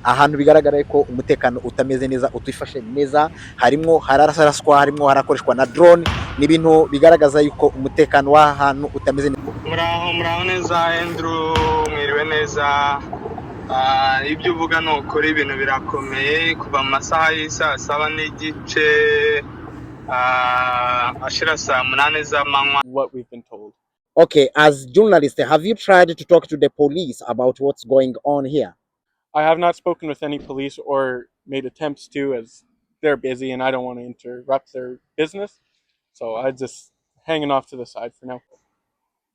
Ahantu bigaragara ko umutekano utameze neza, utifashe neza, harimwo hararaswa, harimwo harakoreshwa na drone. Ni ibintu bigaragaza yuko umutekano w'ahantu utameze neza. Muraho, muraho neza Andrew, mwiriwe neza. Ibyo uvuga ni ukuri, ibintu birakomeye kuva mu masaha y'isaa 7:30 ashira saa 8 z'amanywa. What we've been told. Okay, as journalist, have you tried to talk to the police about what's going on here? I have not spoken with any police or made attempts to, as they're busy and I don't want to interrupt their business. So I just hanging off to the side for now.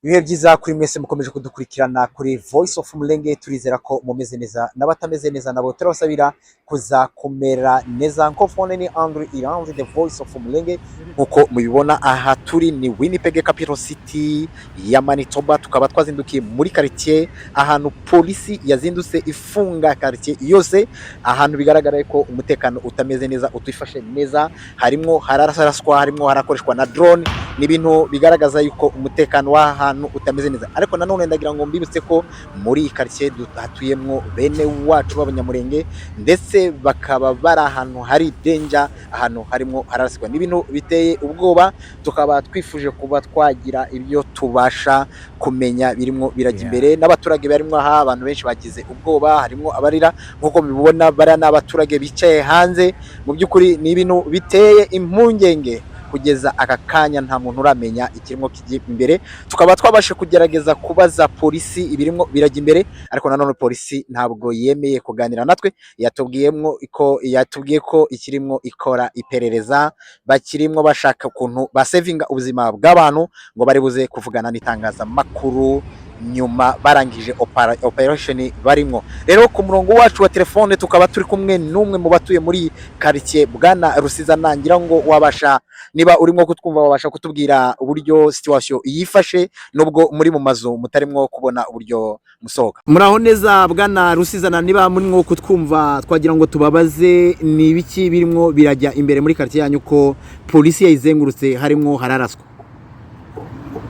Ibihe byiza kuri mwese mukomeje kudukurikirana kuri Voice of Mulenge. Turizera ko mumeze neza, n'abatameze neza nabo turabasabira kuza kumera neza. Nko phone ni Andrew Iranzi, the Voice of Mulenge. Nkuko mubibona, aha turi ni Winnipeg, capital city ya Manitoba. Tukaba twazindukiye muri quartier ahantu polisi yazindutse ifunga quartier yose, ahantu bigaragara ko umutekano utameze neza, utifashe neza, harimwo hararaswa, harimwo harakoreshwa na drone. Ni ibintu bigaragaza yuko umutekano w'ahantu utameze neza. Ariko nanone ndagira ngo mbibutse ko muri iyi quartier hatuyemwo bene wacu b'Abanyamurenge, ndetse bakaba bari ahantu hari danger, ahantu harimwo hararasirwa. Ni ibintu biteye ubwoba. Tukaba twifuje kuba twagira ibyo tubasha kumenya birimwo birajya imbere n'abaturage barimwo aha. Abantu benshi bagize ubwoba, harimwo abarira nk'uko mubibona. Bariya ni abaturage bicaye hanze. Mu by'ukuri ni ibintu biteye impungenge. Kugeza aka kanya nta muntu uramenya ikirimo kijya imbere. Tukaba twabashe kugerageza kubaza polisi ibirimo birajya imbere, ariko nanone polisi ntabwo yemeye kuganira natwe. Yatubwiye ko ikirimwo ikora iperereza, bakirimwo bashaka ukuntu basevinga ubuzima bw'abantu, ngo bari buze kuvugana n'itangazamakuru nyuma barangije operation barimwo. Rero ku murongo wacu wa telefone tukaba turi kumwe n'umwe mu batuye muri quartier, bwana Rusizana. Ngira ngo wabasha, niba urimo kutwumva, wabasha kutubwira uburyo situation yifashe, nubwo muri mu mazu mutarimwo kubona uburyo musohoka. Muraho neza, bwana Rusizana? Niba murimo kutwumva, twagira ngo tubabaze ni ibiki birimo birajya imbere muri quartier yanyu, ko polisi yayizengurutse, harimwo hararaswa?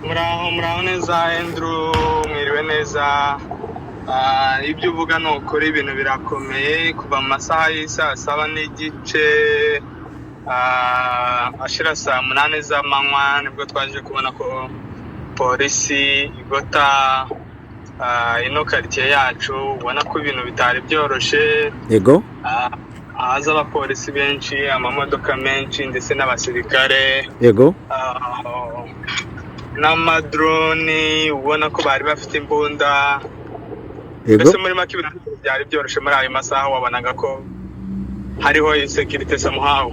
Muraho, muraho neza Andrew, mwiriwe neza. Ibyo uvuga ni ukuri, ibintu birakomeye kuva mu masaha y'isaa 7:30 ashira saa 8 z'amanywa, nibwo twaje kubona ko polisi igota ino quartier yacu. Ubona ko ibintu bitari byoroshe. Haza abapolisi benshi, amamodoka menshi, ndetse n'abasirikare n'amadroni. Ubona ko bari bafite imbunda. Mbese muri make ibintu byari byoroshye muri ayo masaha, wabonaga ko hariho insécurité somehow.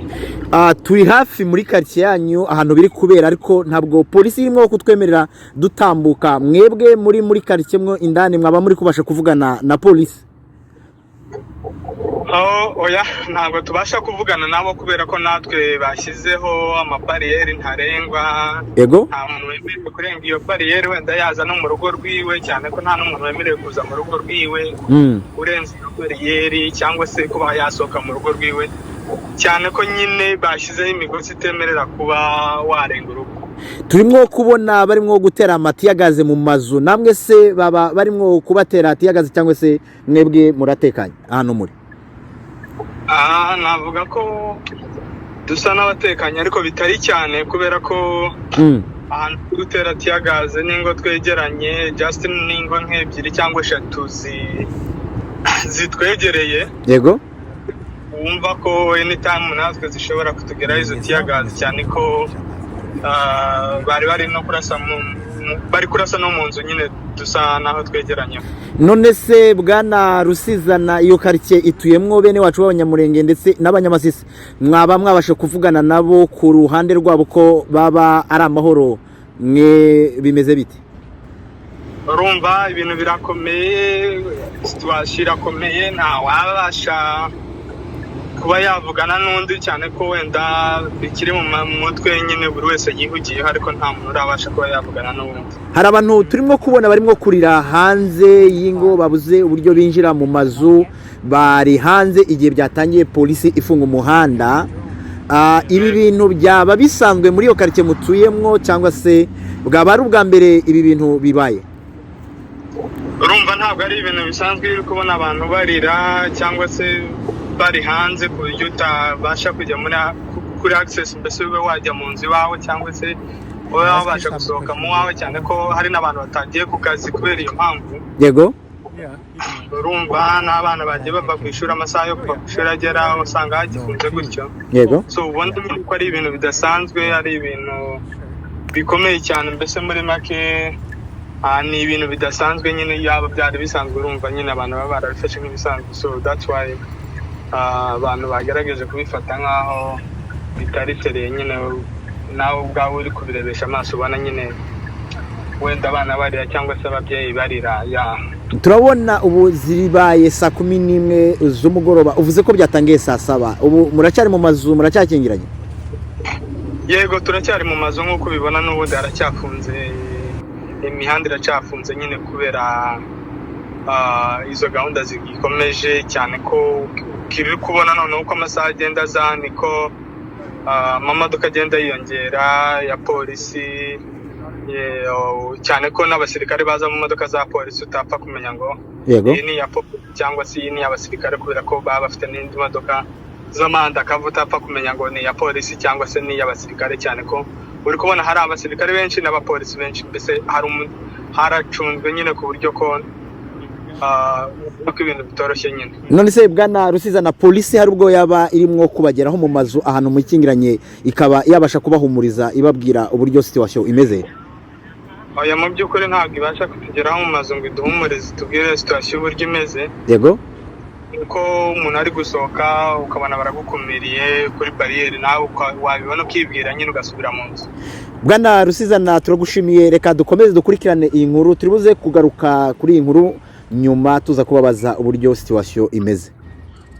Turi hafi muri quartier yanyu ahantu biri kubera, ariko ntabwo polisi irimo kutwemerera dutambuka. Mwebwe muri quartier mwo indani, mwaba muri kubasha kuvugana na polisi? Oh, oya, ntabwo tubasha kuvugana nabo kubera ko natwe bashyizeho amabariyeri ntarengwa. Nta muntu wemerewe kurenga iyo bariyeri, wenda yaza no mu rugo rwiwe, cyane ko nta n'umuntu wemerewe kuza mu rugo rwiwe urenze iyo bariyeri, cyangwa se kuba yasohoka mu rugo rwiwe, cyane ko nyine bashyizeho imigozi itemerera kuba warenga urugo. Turimo kubona barimo gutera ama tear gas mu mazu. Namwe se baba barimo kubatera tear gas, cyangwa se mwebwe muratekanye ahantu muri? Aha navuga ko dusa n'abatekanye, ariko bitari cyane, kubera ko ahantu turi gutera tear gas n'ingo twegeranye, just n'ingo nk'ebyiri cyangwa eshatu zitwegereye. Wumva ko anytime natwe zishobora kutugeraho izo tear gas, cyane ko bari bari no kurasa bari kurasa no mu nzu nyine dusa naho twegeranye. None se bwana Rusizana, iyo quartier ituyemwo bene wacu b'Abanyamurenge ndetse n'Abanyamasisi, mwaba mwabasha kuvugana nabo ku ruhande rwabo ko baba ari amahoro? Mwe bimeze bite? Urumva ibintu birakomeye, situation irakomeye, nta wabasha kuba yavugana n'undi, cyane ko wenda bikiri mu mutwe nyine buri wese yihugiyeho, ariko nta muntu urabasha kuba yavugana n'undi. Hari abantu turimo kubona barimo kurira hanze y'ingo, babuze uburyo binjira mu mazu, bari hanze igihe byatangiye, polisi ifunga umuhanda. Ibi bintu byaba bisanzwe muri iyo quartier mutuyemwo, cyangwa se bwaba ari ubwa mbere ibi bintu bibaye? Urumva, ntabwo ari ibintu bisanzwe iyo uri kubona abantu barira cyangwa se bari hanze, ku buryo utabasha kujya kuri access, mbese ube wajya mu nzu iwawe cyangwa se ube wabasha gusohoka mu wawe, cyane ko hari n'abantu batagiye ku kazi kubera iyo mpamvu. Urumva, n'abana bagiye bava ku ishuri, amasaha yo kuva ku ishuri agera usanga hagifunze gutyo. So ubona nyine ko ari ibintu bidasanzwe, ari ibintu bikomeye cyane. Mbese muri make, ni ibintu bidasanzwe nyine. Yaba byari bisanzwe, urumva nyine abantu baba barabifashe nk'ibisanzwe. So that's why abantu bagerageje kubifata nk'aho bitari sérieux nyine. Nawe ubwawe uri kubirebesha amaso, ubona nyine wenda abana barira cyangwa se ababyeyi barira ya. Turabona ubu zibaye saa 11 z'umugoroba. Uvuze ko byatangiye saa 7. Ubu muracyari mu mazu, muracyakingiranye? Yego, turacyari mu mazu. Nk'uko ubibona, n'ubundi haracyafunze, imihanda iracyafunze nyine kubera izo gahunda zigikomeje, cyane ko ukiri kubona noneho uko amasaha agenda aza niko amamodoka agenda yiyongera ya polisi, cyane ko n'abasirikare baza mu modoka za polisi, utapfa kumenya ngo iyi ni iya polisi cyangwa se iyi ni iy'abasirikare, kubera ko baba bafite n'indi modoka z'ama undercover, utapfa kumenya ngo ni iya polisi cyangwa se ni iy'abasirikare, cyane ko uri kubona hari abasirikare benshi n'abapolisi benshi. Mbese haracunzwe nyine ku buryo ko ibintu bitoroshye nyine. None se bwana Rusizana, polisi hari ubwo yaba irimwo kubageraho mu mazu ahantu mukingiranye, ikaba yabasha kubahumuriza, ibabwira uburyo situation imeze? Oya, mu by'ukuri ntabwo ibasha kutugeraho mu mazu ngo iduhumurize, tubwire situation uburyo imeze. Uko umuntu ari gusohoka, ukabona baragukumiriye kuri bariyeri, nawe wabibona ukibwira nyine ugasubira mu nzu. Bwana Rusizana, turagushimiye. Reka dukomeze dukurikirane iyi nkuru. Turi buze kugaruka kuri iyi nkuru nyuma, tuza kubabaza uburyo situation imeze.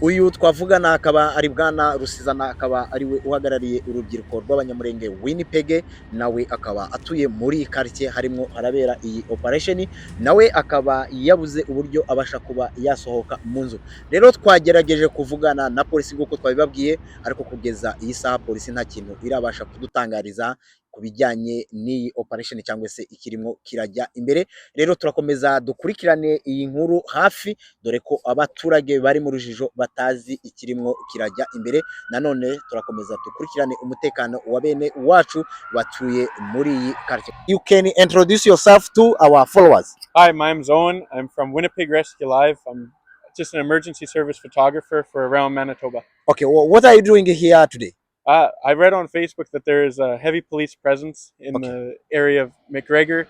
Uyu twavugana akaba ari bwana Rusizana, akaba ari we uhagarariye urubyiruko rw'Abanyamurenge Winnipeg. Nawe akaba atuye muri quartier harimo harabera iyi operation. Nawe akaba yabuze uburyo abasha kuba yasohoka mu nzu. Rero twagerageje kuvugana na polisi nk'uko twabibabwiye, ariko kugeza iyi saha polisi nta kintu irabasha kudutangariza ku bijyanye n'iyi operation cyangwa se ikirimo kirajya imbere. Rero turakomeza dukurikirane iyi nkuru hafi, dore ko abaturage bari mu rujijo, batazi ikirimo kirajya imbere. Nanone turakomeza dukurikirane umutekano wa bene wacu batuye muri iyi quartier. You can introduce yourself to our followers. Hi, my name's Owen. I'm from Winnipeg Rescue Live. I'm just an emergency service photographer for around Manitoba. Okay, well, what are you doing here today? I read on Facebook that there is a heavy police presence in the area of McGregor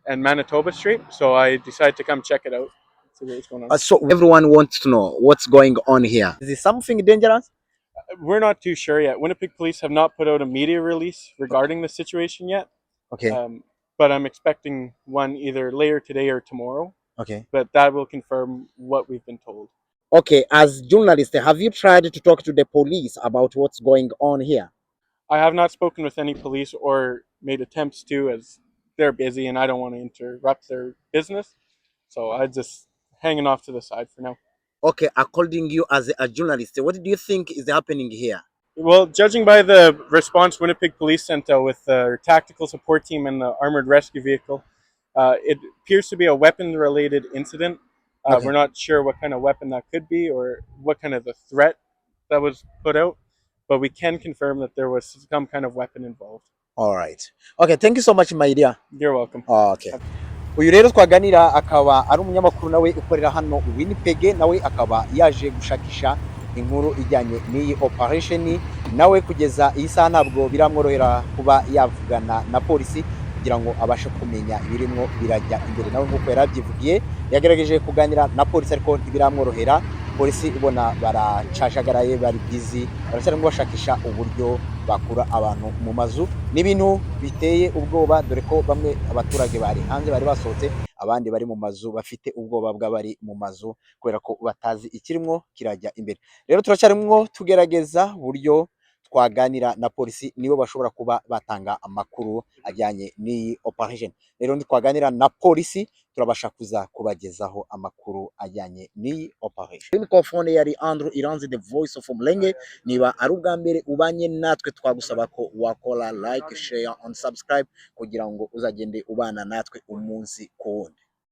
and Manitoba Street, so I decided to come check it out, see what's going on. So everyone wants to know what's going on here. Is it something dangerous? We're not too sure yet. Winnipeg Police have not put out a media release regarding the situation yet, but I'm expecting one either later today or tomorrow. But that will confirm what we've been told. Okay, as journalist, have you tried to talk to the police about what's going on here? I have not spoken with any police or made attempts to, as they're busy and I don't want to interrupt their business. So I just hanging off to the side for now. Okay, according you as a journalist, what do you think is happening here? Well, judging by the response Winnipeg Police sent out with their tactical support team and the armored rescue vehicle, it appears to be a weapon-related incident. We're not sure what kind of weapon that could be or what kind of the threat that was put out, but we can confirm that there was some kind of weapon involved. All right. Okay, thank you so much, my dear. You're welcome. Okay. Uyu rero twaganira akaba ari umunyamakuru nawe ukorera hano Winnipeg. Nawe akaba yaje gushakisha inkuru ijyanye n'iyi operation. Nawe kugeza iyi saha ntabwo biramworohera kuba yavugana na polisi kugira ngo abashe kumenya ibirimo birajya imbere. Nawe nk'uko yari abyivugiye, yagerageje kuganira na polisi ariko ntibiramworohera. Polisi ubona baracashagaraye, bari busy, baracyarimo bashakisha uburyo bakura abantu mu mazu. Ni ibintu biteye ubwoba, dore ko bamwe abaturage bari hanze bari basohotse, abandi bari mu mazu bafite ubwoba bw'abari mu mazu kubera ko batazi ikirimo kirajya imbere. Rero turacyarimwo tugerageza uburyo twaganira na polisi, nibo bashobora kuba batanga amakuru ajyanye n'iyi operation. Rero nitwaganira na polisi, turabasha kuza kubagezaho amakuru ajyanye n'iyi operation. Microphone yari Andrew Iranzi, the Voice of Mulenge. Niba ari ubwa mbere ubanye natwe, twagusaba ko wakora like, share and subscribe kugira ngo uzagende ubana natwe umunsi ku wundi.